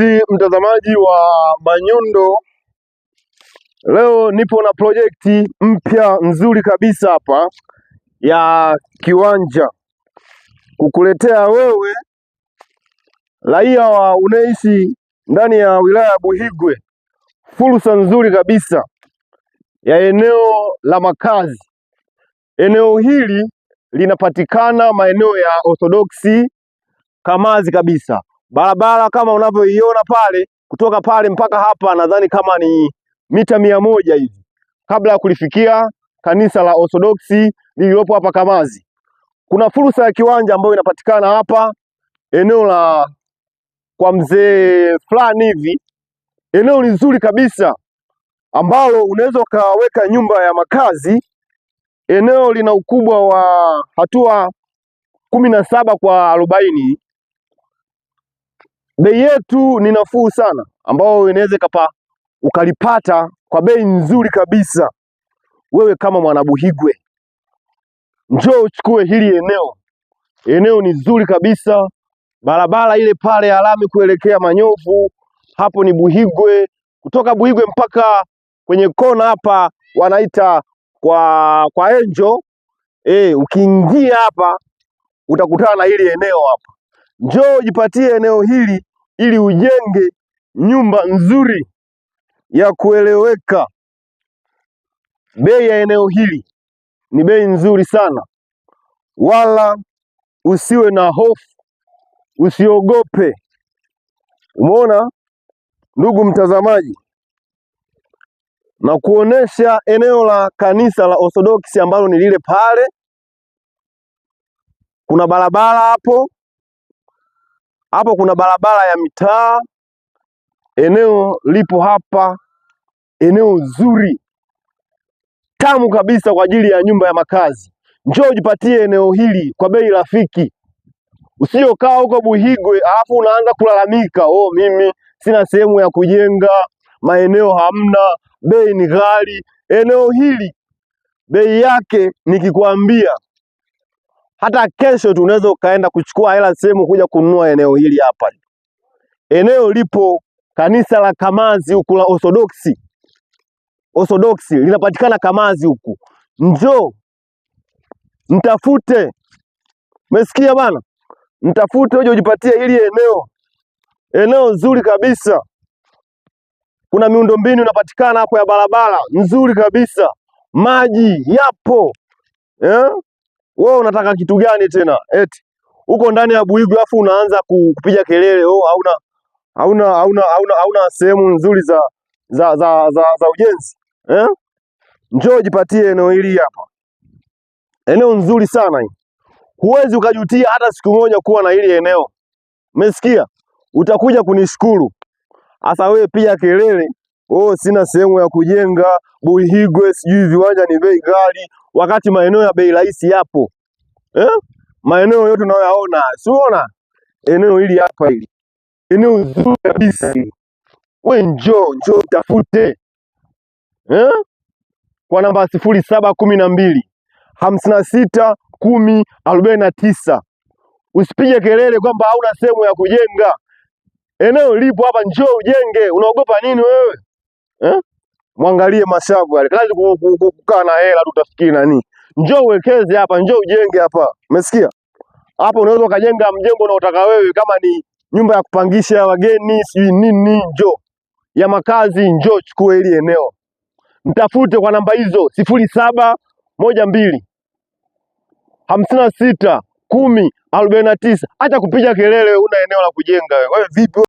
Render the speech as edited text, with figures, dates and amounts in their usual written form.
Mtazamaji wa Manyundo, leo nipo na projekti mpya nzuri kabisa hapa ya kiwanja kukuletea wewe raia wa unaishi ndani ya wilaya ya Buhigwe fursa nzuri kabisa ya eneo la makazi. Eneo hili linapatikana maeneo ya Orthodoksi Kamazi kabisa, barabara kama unavyoiona pale, kutoka pale mpaka hapa nadhani kama ni mita 100 hivi kabla ya kulifikia kanisa la Orthodoksi lililopo hapa Kamazi. Kuna fursa ya kiwanja ambayo inapatikana hapa eneo la kwa mzee fulani hivi, eneo nzuri kabisa ambalo unaweza ukaweka nyumba ya makazi. Eneo lina ukubwa wa hatua 17 kwa 40. Bei yetu ni nafuu sana, ambao inaweza ukalipata kwa bei nzuri kabisa. Wewe kama mwanabuhigwe, njoo uchukue hili eneo. Eneo ni zuri kabisa, barabara ile pale ya lami kuelekea Manyovu, hapo ni Buhigwe. Kutoka Buhigwe mpaka kwenye kona hapa wanaita kwa Enjo. Ukiingia hapa utakutana na hili eneo hapa. Njoo ujipatie eneo hili ili ujenge nyumba nzuri ya kueleweka. Bei ya eneo hili ni bei nzuri sana, wala usiwe na hofu, usiogope. Umeona ndugu mtazamaji, na kuonesha eneo la kanisa la Orthodoksi ambalo ni lile pale. Kuna barabara hapo hapo, kuna barabara ya mitaa. Eneo lipo hapa, eneo zuri tamu kabisa kwa ajili ya nyumba ya makazi. Njoo ujipatie eneo hili kwa bei rafiki. Usije ukaa huko Buhigwe alafu unaanza kulalamika, oh, mimi sina sehemu ya kujenga, maeneo hamna, bei ni ghali. Eneo hili bei yake nikikwambia, hata kesho tu unaweza ukaenda kuchukua hela sehemu kuja kununua eneo hili hapa. Eneo lipo kanisa la Kamazi huku la Orthodoksi, Orthodoksi linapatikana Kamazi huku. Njoo mtafute, umesikia bana? Mtafute uje ujipatie hili eneo, eneo nzuri kabisa. Kuna miundombinu inapatikana hapo ya barabara nzuri kabisa, maji yapo eh? Wewe unataka kitu gani tena? Eti uko ndani ya Buhigwe afu unaanza kupiga kelele, oh, hauna hauna hauna hauna hauna sehemu nzuri za ujenzi eh? Njoo jipatie eneo hili hapa, eneo nzuri sana hii. Huwezi ukajutia hata siku moja kuwa na hili eneo. Umesikia? Utakuja kunishukuru. Sasa wewe piga kelele, oh, sina sehemu ya kujenga Buhigwe, sijui viwanja ni bei ghali, wakati maeneo ya bei rahisi yapo eh? Maeneo yote unayoyaona, si unaona eneo hili hapa, hili eneo zuri kabisa hili. We njoo, njoo tafute eh? Kwa namba 0712 56 10 49. Usipige kelele kwamba hauna sehemu ya kujenga. Eneo lipo hapa, njoo ujenge. Unaogopa nini wewe eh? Mwangalie mashavu yale, kazi kukaa na hela tu utafikiri nani. Njoo uwekeze hapa, njoo ujenge hapa, umesikia? Hapo unaweza ukajenga mjengo unaotaka wewe, kama ni nyumba ya kupangisha ya wageni sijui nini, njoo ya makazi, njoo chukue hili eneo. Mtafute kwa namba hizo 0712 56 10 49. Acha kupiga kelele, una eneo la kujenga wewe. Wewe vipi?